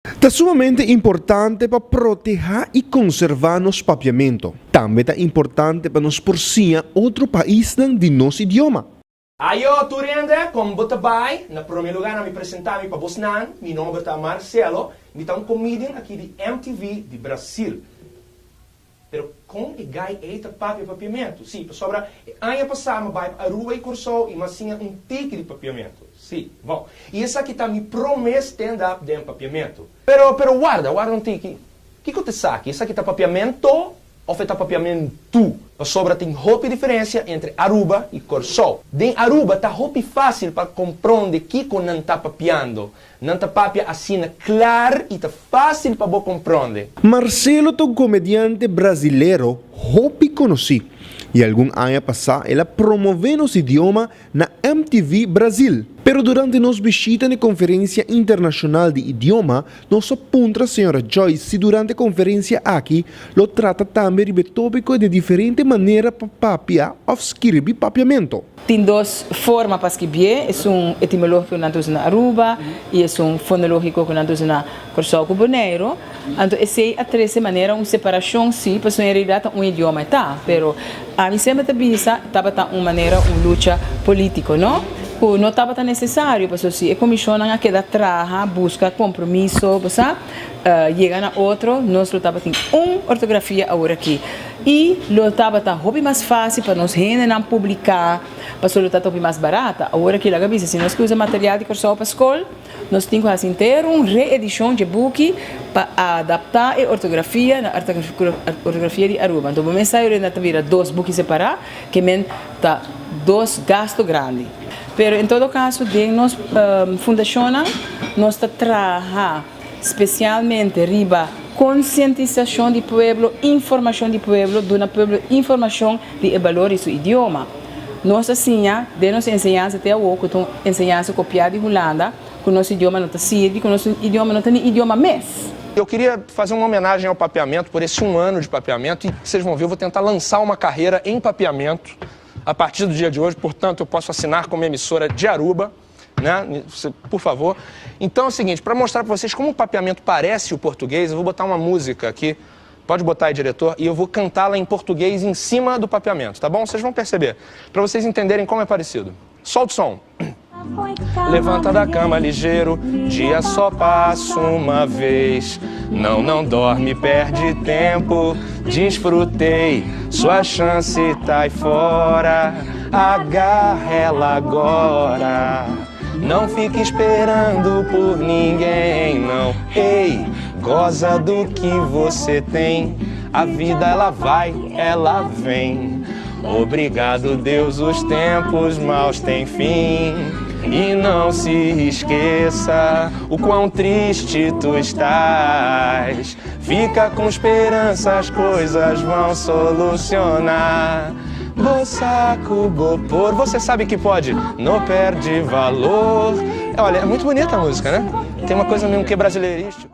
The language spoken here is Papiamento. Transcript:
Ta sumamente importante pa protehá i konservá nos papiamentu. Tambe ta importante pa nos por siña otro paisnan di nos idioma. Ayo, tur hende, kon bo ta bai? Na promé lugá na mi presentá mi pa bosnan, mi nomber ta Marcelo, mi ta un comedian aki di MTV di Brasil. Pero kon e guy ei ta papia papiamentu? Sí, pasobra e aña pasá mi a bai pa Aruba i Kòrsou i mi a siña un tiki di papiamentu. Sí, bon. I esaki ta mi promé stand-up den papiamentu. Pero, pero warda, warda un tiki. Kiko ta esaki? Esaki ta papiamento òf e ta papiamentu? Pasobra tin hopi diferensia entre Aruba i Kòrsou. Den Aruba ta hopi fásil pa kompronde kiko nan ta papiando. Nan ta papia asina klar i ta fásil pa bo kompronde. Marcelo ta un komediante brazilero hopi konosí i algun aña pasá el a promové nos idioma na MTV Brasil. Pero durante nos bishita na e Konferensia Internashonal di Idioma nos a puntra señora Joyce si durante e konferensia aki lo trata tambe riba e tópiko di diferente manera pa papia òf skirbi papiamentu. Tin dos forma pa skibié, esun etimológiko ku nan ta usa na Aruba i esun fonológiko ku nan ta usa na Kòrsou ku Boneiru. Anto esei a trese manera un separashon sí, pasobra en realidat ta un idioma e ta. Pero ami semper ta bisa tabata un manera un lucha polítiko, no? Ku no tabata nesesario, pasobra si e komishonnan a keda traha, buska kompromiso, bo sa, yega na otro, nos lo tabatin un ortografia aworakí. I lo tabata hopi mas fásil pa nos hendenan publiká, pasobra lo tabata hopi mas barata. Awor aki laga bisa, si nos ke usa material di Kòrsou pa skol, nos tin ku hasi henter un reedishon dje buki pa adaptá e ortografia na ortografia di Aruba. Anto bo mes sa yora ta bira dos buki separá, ke men ta dos gasto grandi. Pero en todo kaso den nos fundashonnan nos ta traha. Spesialmente riba konsientisashon di pueblo, informashon di pueblo, duna pueblo informashon di e balor di su idioma. Nos a siña den nos enseñansa te awor ku ta un enseñansa kopiá di Hulanda ku nos idioma no ta sirbi, ku nos idioma no ta ni idioma mes. Eu queria fazer uma homenagem ao papiamento por esse um ano de papiamento e vocês vão ver, eu vou tentar lançar uma carreira em papiamento a partir do dia de hoje, portanto eu posso assinar como emissora de Aruba. Né? Por favor. Então é o seguinte, para mostrar para vocês como o papiamento parece o português, eu vou botar uma música aqui. Pode botar aí, diretor, e eu vou cantá-la em português em cima do papiamento, tá bom? Vocês vão perceber. Para vocês entenderem como é parecido. Solta o som. Levanta da cama ligeiro, dia só passa uma vez. Não, não dorme, perde tempo. Desfrutei, sua chance tá aí fora. Agarra ela agora. Não fique esperando por ninguém, não. Ei, goza do que você tem. A vida ela vai, ela vem. Obrigado, Deus, os tempos maus têm fim. E não se esqueça o quão triste tu estás. Fica com esperança, as coisas vão solucionar. Bo saco, bo por, você sabe que pode, não perde valor. Olha, é muito bonita a música, né? Tem uma coisa meio que brasileirística.